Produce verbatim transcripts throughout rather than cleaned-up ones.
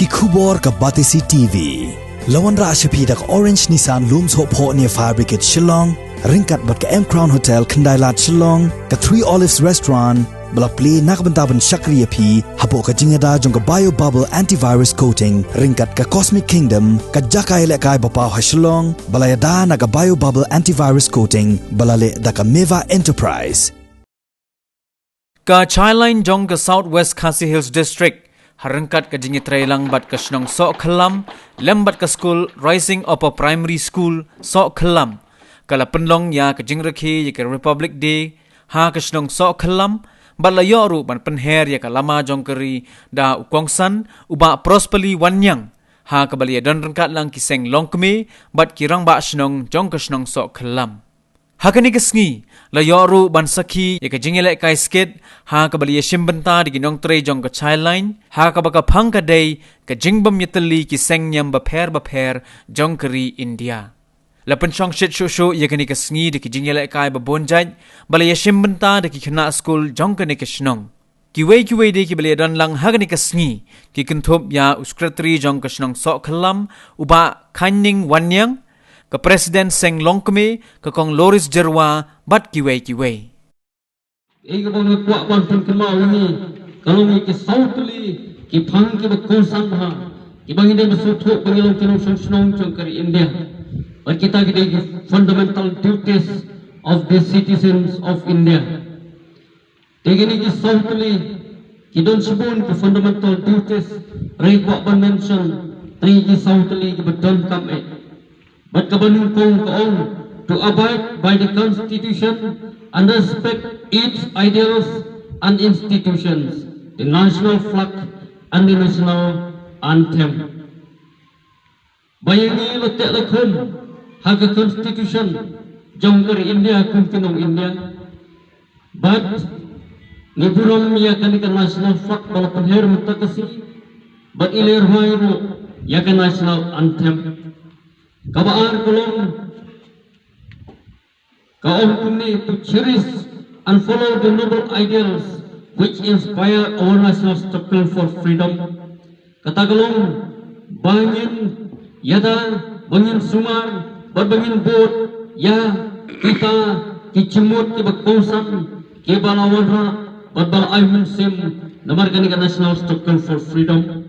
Ki khubor ka Batesi T V. La wanrah sha phi da ka Orange Nissan Lum Sohphoh near Fire Brigade Shillong, ryngkat bad ka M Crown Hotel Khyndailad Shillong, ka Three Olives Restaurant, ba la plie na ka bynta ban shakri ïa phi hapoh ka jingïada jong ka Bio Bubble Antivirus Coating, ryngkat ka Cosmic Kingdom, ka jaka ïalehkai ba paw ha Shillong, ba la ïada na ka Bio Bubble Antivirus Coating, ba la leh da ka Meva Enterprise. Ka Childline jong ka South West Khasi Hills District, ha ryngkat ka jingïatreilang bad ka shnong Sohkhyllam, lem bad ka skul Rising Upper Primary School, Sohkhyllam, ka la pynlong ïa ka jingrakhe ïa ka Republic Day ha ka shnong Sohkhyllam, bad la ïoh ruh ban pynher ïa ka lama jong ka ri da u kongsan, u Bah Prosperly Wanniang, ha kaba la ïadon ryngkat lang ki seng longkmie bad ki rangbah shnong jong ka shnong Sohkhyllam. Ha kane ka sngi, la ïoh ruh ban sakhi ïa ka jingïalehkai skit, ha kaba la ïashim bynta da ki nongtrei jong ka Childline, ha kaba ka phang ka dei ka jingbym ïatylli ki seng niam bapher bapher jong ka ri India. La pynshong shit shuh shuh ïa kane ka sngi da ki jingïalehkai ba bun jait, ba la ïashim bynta da ki khynnah skul jong kane ka shnong. Kiwei kiwei de kiba la ïadon lang ha kane ka sngi, ki kynthup ïa u Secretary jong ka shnong Sohkhyllam, u Bah Khanning Wanniang, ka President Seng Longkmie, ka Kong Loris Jyrwa, bad kiwei kiwei. Ei, kaba nga kwah ban pynkynmaw ïa ngi, ka long ïa ki saw tylli ki phang kiba kongsan bha, kiba ngi dei ban sngewthuh ba ngi long ki nongshong shnong jong ka ri India. Bad kita ki dei ki fundamental duties of the citizens of India. Te kine ki saw tylli ki don shibun ki fundamental duties, hynrei kwah ban mention three ki saw tylli kiba donkam eh. Bad kaba nyngkong ka ong, to abide by the constitution and respect its ideals and institutions, the national flag and the national anthem. Ba ïa ngi la teh la khum ha ka constitution jong ka ri India kum ki nong India. Bad ngi burom ïa kane ka national flag ba la pynher mynta ka sngi. Bad ngi la rwai ruh ïa ka national anthem. Kaba ar ka long, ka ong kumne, to cherish and follow the noble ideals which inspire our national struggle for freedom. Kata ka long ba ngin ïada, ba ngin sumar, bad ba ngin bud ïa kita ki jingmut kiba kongsan kiba la wanrah bad ba la ai mynsiem namar kane ka national struggle for freedom.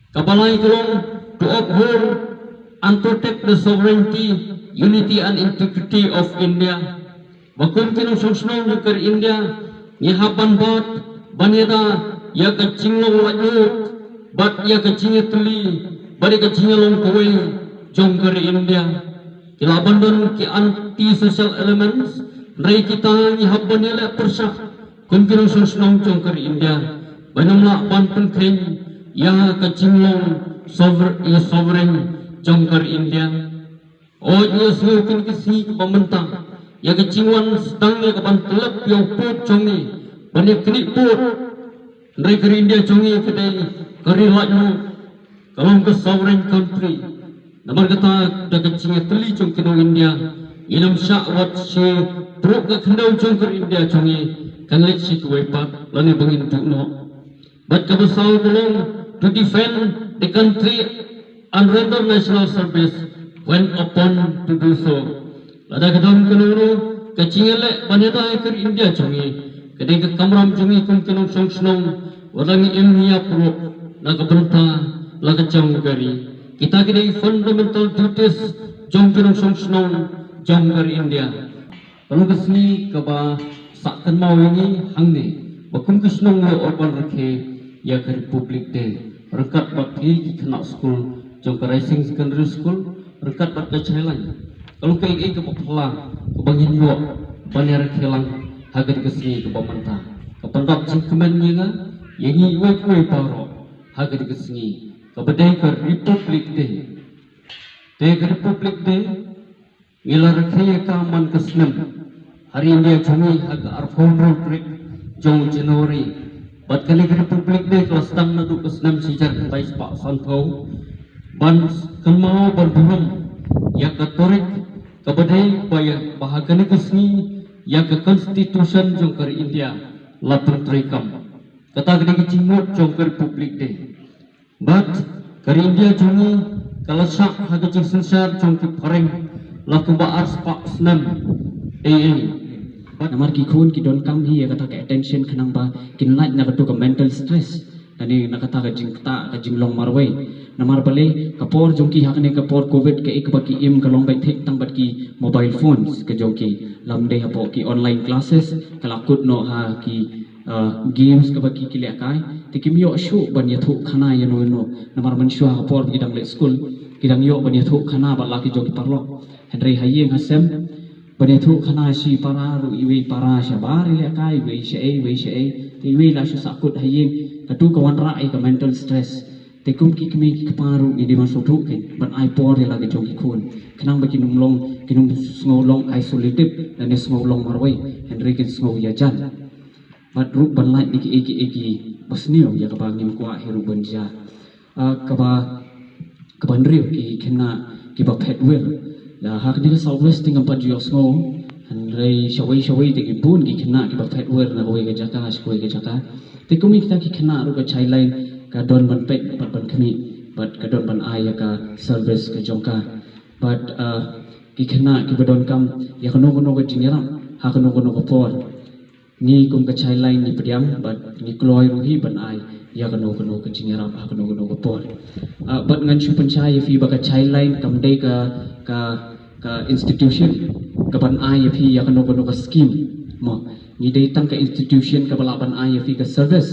Kaba lai ka long, to uphold and protect the sovereignty, unity and integrity of India. Ba kum ki nongshong shnong jong ka ri India, ngi hap ban bat ban ïada ïa ka jinglong laitluid bad ïa ka jingïatylli bad ïa ka jingïalong kawei jong ka ri India. Ki lah ban don ki anti-social elements, hynrei kita ngi hap ban ïaleh pyrshah kum ki nongshong shnong jong ka ri India ban ym lah ban pynkheiñ ïa ka jinglong sover-, ïa sovereign jong ka ri India. Oi, ngi sngew kine ki sngi kiba mynta ïa ka jingwan sdang ïa ka ban tyllep ïa u pud jong ngi ban ïa knieh pud. Hynrei ka ri India jong ngi ka dei ka ri laitluid, ka long ka sovereign country. Namar kata da ka jingïatylli jong ki nong India, ngin ym shah wat shi pyrshah ka khyndew jong ka ri India jong ngi kan leit sha kiwei pat lane ba ngin duh noh. Bad kaba saw ka long, to defend the country and render national service when upon to do so. Lada ka don kano kano ka jingïaleh ban ïada ïa ka ri India jong ngi, ka dei ka kamram jong ngi kum ki nongshong shnong, wat la ngi im ngi ïap ruh na ka bynta la ka jong ka ri. Kita ki dei fundamental duties jong ki nongshong shnong jong ka ri India. Ka long ka sngi kaba sah kynmaw ïa ngi hangne ba kum ki shnong ngi ïoh ban rakhe ïa ka Republic Day ryngkat bad ki khynnah skul jong ka Rising Secondary School ryngkat bad ka Childline. Ka long kaei kaei kaba phylla kaba ngin ïoh ban ïa rakhe lang ha kane ka sngi kaba mynta. Ka pyndap jingkmen ïa nga, ïa ngi iwei pa iwei baroh ha kane ka sngi kaba dei ka Republic Day. Te ka Republic Day ngi la rakhe ïa ka man ka snem ha ri India jong ngi ha ka arphew hynriew tarik jong January. Bad kane ka Republic Day ka la sdang naduh ka snem shi hajar khyndai spah sanphew ban kynmaw ban burom ïa ka tarik kaba dei ba ïa ba ha kane ka sngi ïa ka Constitution jong ka ri India la pyntreikam. Kata ka dei ka jingmut jong ka Republic Day. Bad ka ri India jong ngi ka la shah ha ka jingsynshar jong ki phareng la kumba ar spah snem. Ei ei. Bad namar ki khun ki donkam hi ïa kata ka attention khnang ba kin lait na katu ka mental stress. Kane na kata ka jingktah ka jinglong marwei. Namar balei ka por jong ki ha kane ka por covid ka ik ba ki im ka long beit thik tang bad ki mobile phones ka jong ki. Lam dei hapoh ki online classes ka la kut noh ha ki uh, games kaba ki ki lehkai te kim ïoh shuh ban ïathuh khana ïa no ïa no. Namar mynshuwa ha por ki dang leit skul ki dang ïoh ban ïathuh khana bad la ki jong ki paralok. Hynrei ha ïing ha sem ban ïathuh khana shi para ruh iwei para shabar i lehkai iwei shaei iwei shaei. Te iwei la shu sahkut ha ïing katu ka wanrah ïa ka mental stress. Te kum ki kmie ki kpa ruh ngi dei ban sngewthuh kein ban ai por ïa la ki jong ki khun khnang ba kin ym long kin ym sngew long isolated lane sngew long marwei hynrei kin sngew ïajan. Bad ruh ban lait na kiei kiei kiba sniew ïa kaba ngim kwah hi ruh ban jia. Ah, kaba kaba hynriew ki khynnah kiba phet wir. La ha kane ka South West te ngam pat ju ïohsngew hynrei shawei shawei te ki bun ki khynnah kiba phet wir na kawei ka jaka sha kawei ka jaka. Te kum ïa kita ki khynnah ruh ka Childline ka don ban peit bad ban khmih bad ka don ban ai ïa ka service ka jong ka. Bad ah, ki khynnah kiba donkam ïa kano kano ka jingïarap ha kano kano ka por. Ngi kum ka Childline ngi pdiang bad ngi kloi ruh hi ban ai ïa kano kano ka jingïarap ha kano kano ka por. Ah, bad ngan shu pynshai ïa phi ba ka Childline kam dei ka ka ka institution ka ban ai ïa phi ïa kano kano ka scheme. Mo, ngi dei tang ka institution kaba lah ban ai ïa phi ka service.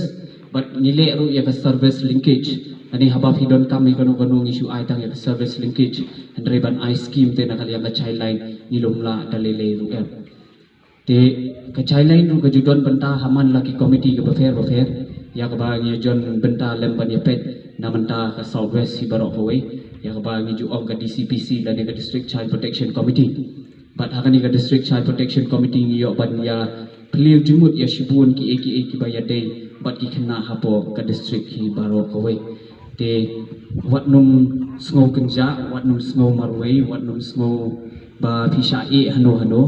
Bad ngi leh ruh ïa ka service linkage. Ani haba phi donkam ïa kano kano ngi shu ai tang ïa ka service linkage. Hynrei ban ai scheme te na ka liang ka Childline ngi lum lah da lei lei ruh em. Te ka Childline ruh ka ju don bynta ha man la ki komiti kaba pher bapher ïa kaba ngi jon bynta lem ban ïa peit na mynta ka South West hi baroh kawei ïa kaba ngi ju ong ka D C P C lane ka District Child Protection Committee. Bad ha kane ka District Child Protection Committee ngi ïoh ban ïa plie jingmut ïa shibun kiei kiei kiba ïadei bad ki khynnah hapoh ka district hi baroh kawei. Te wat nym sngew kynjah, wat nym sngew marwei, wat nym sngew ba phi shah ïeh hano hano.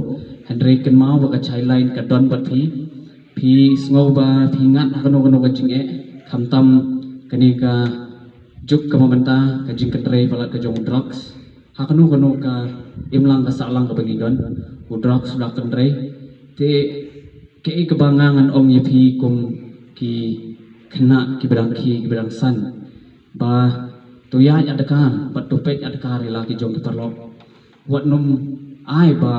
Hynrei kynmaw ba ka Childline ka don bad phi. Phi sngew ba phi ngat ha kano kano ka jingeh, khamtam kane ka juk kaba mynta ka jingkynrei palat ka jong drugs. Ha kano kano ka imlang ka sahlang kaba ngi don, u drugs u la kynrei. Te kaei kaba nga ngan ong ïa phi kum ki khynnah kiba dang khie kiba dang san, ba to ïaid adkar bad to peit adkar ïa la ki jong ki paralok. Wat nym ai ba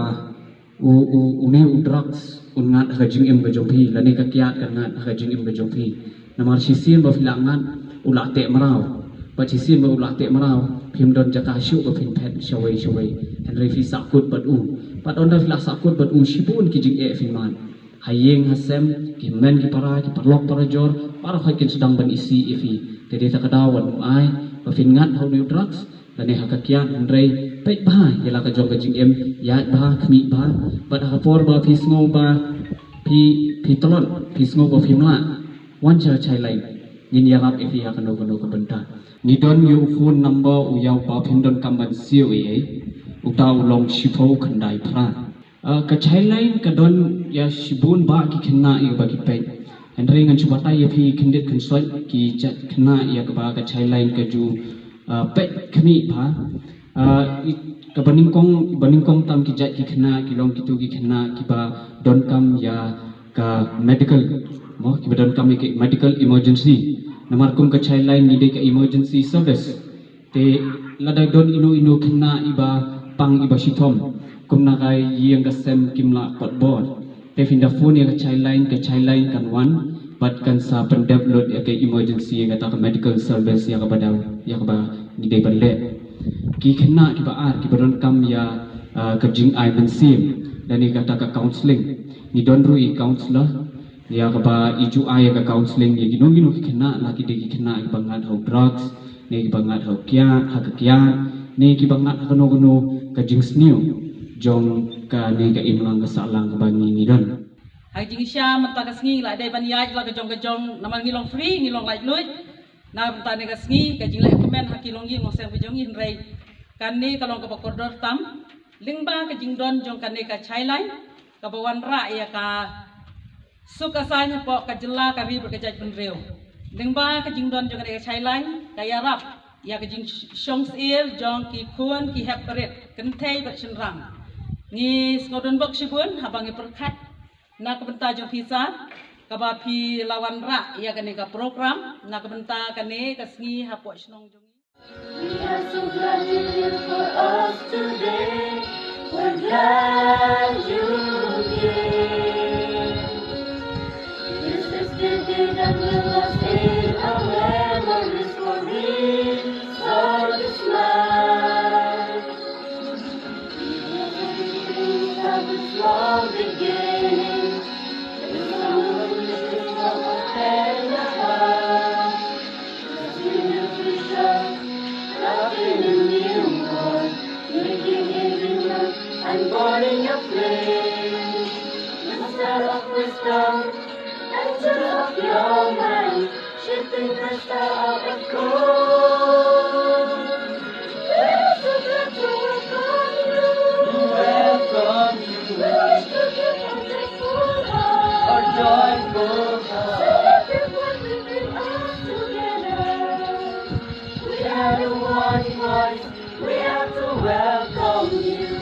u u une u drugs un ngat ha ka jingim ka jong phi lane ka kiad kan ngat ha ka jingim ka jong phi. Namar shisien ba phi la ngat u la teh mraw. Bad shisien ba u la teh mraw phim don jaka shuh ba phin phet shawei shawei. Hynrei phi sahkut bad u. Bad ynda phi la sahkut bad u shibun ki jingeh phin mad. Ha ïing ha sem, ki hynmen ki para, ki paralok parajor, baroh kin sdang ban isih ïa phi. Te dei ta ka daw wat nym ai ba phin ngat ha une u drugs lane ha ka kiad, hynrei peit bha ïa la ka jong ka jingim, ïaid bha, khmih bha. Bad ha ka por ba phi sngew ba phi phi tlot, phi sngew ba phim lah, wan sha Childline. Ngin ïarap ïa phi ha kano kano ka bynta. Ngi don ïa u phone number u ïa uba phin donkam ban siew ei ei. Uta u long shiphew khyndai phra. Ah, ka Childline ka don ïa shibun bah ki khynnah ïa kaba ki peit. Hynrei ngan shu batai ïa phi khyndiat khynsoit ki jait khynnah ïa kaba ka Childline ka ju, ah, peit khmih bha. Ah, i, kaba nyngkong, ba nyngkong tam ki jait ki khynnah ki long kitu ki khynnah kiba donkam ïa ka medical, mo, kiba donkam ïa ka medical emergency. Namar kum ka Childline ngi dei ka emergency service. Te lada don ino ino khynnah iba pang iba shitom, kum na ka ïing ka sem kim lah pat bor, te phin da phone ïa ka Childline, ka Childline kan wan bad kan sa pyndep lut ïa ka emergency, ïa kata ka medical service ïa kaba dang, ïa kaba ngi dei ban leh. Ki khynnah kiba ar kiba donkam ïa, ah, ka jingai mynsiem lane kata ka counselling, ngi don ruh i counselor ïa kaba i ju ai ïa ka counselling ïa kino kino ki khynnah, la ki dei ki khynnah kiba ngat ha u drugs, ne kiba ngat ha u kiad, ha ka kiad, ne kiba ngat ha kano kano ka jingsniew jong kane ka imlang ka sahlang kaba ngi ngi don. Ha ka jingshisha mynta ka sngi la dei ban ïaid la ka jong ka jong, namar ngi long free, ngi long laitluid. Na mynta kane ka sngi ka jingleh kmen ha ki longïing longsem ka jong ngi, hynrei kane ka long kaba kordor tam. Lyngba ka jingdon jong kane ka Childline kaba wanrah ïa ka suk ka saiñ hapoh ka jylla, ka ri bad ka jaitbynriew. Lyngba ka jingdon jong kane ka Childline Ka ïarap ïa ka jingshong syier jong ki khun ki hep barit, kynthei bad shynrang. Ngi sngewdon bok shibun haba ngi pyrkhat na ka bynta jong phi sa, kaba phi la wanrah ïa kane ka program na ka bynta kane ka sngi hapoh shnong jong ngi. We are so glad you're here for us today. We're glad you came. This is the day that will last in our memories, for we saw the smile. Because everything has a small beginning. It's a movement of a hand. Just in the future, loving a newborn, making a vision and burning a flame. The star of wisdom, angel of your mind, shaping the star of gold. We are so glad to welcome you. We welcome you. We wish to give a joyful heart. A joyful heart. Celebrate what we bring us together. We are the one voice. We are to welcome you.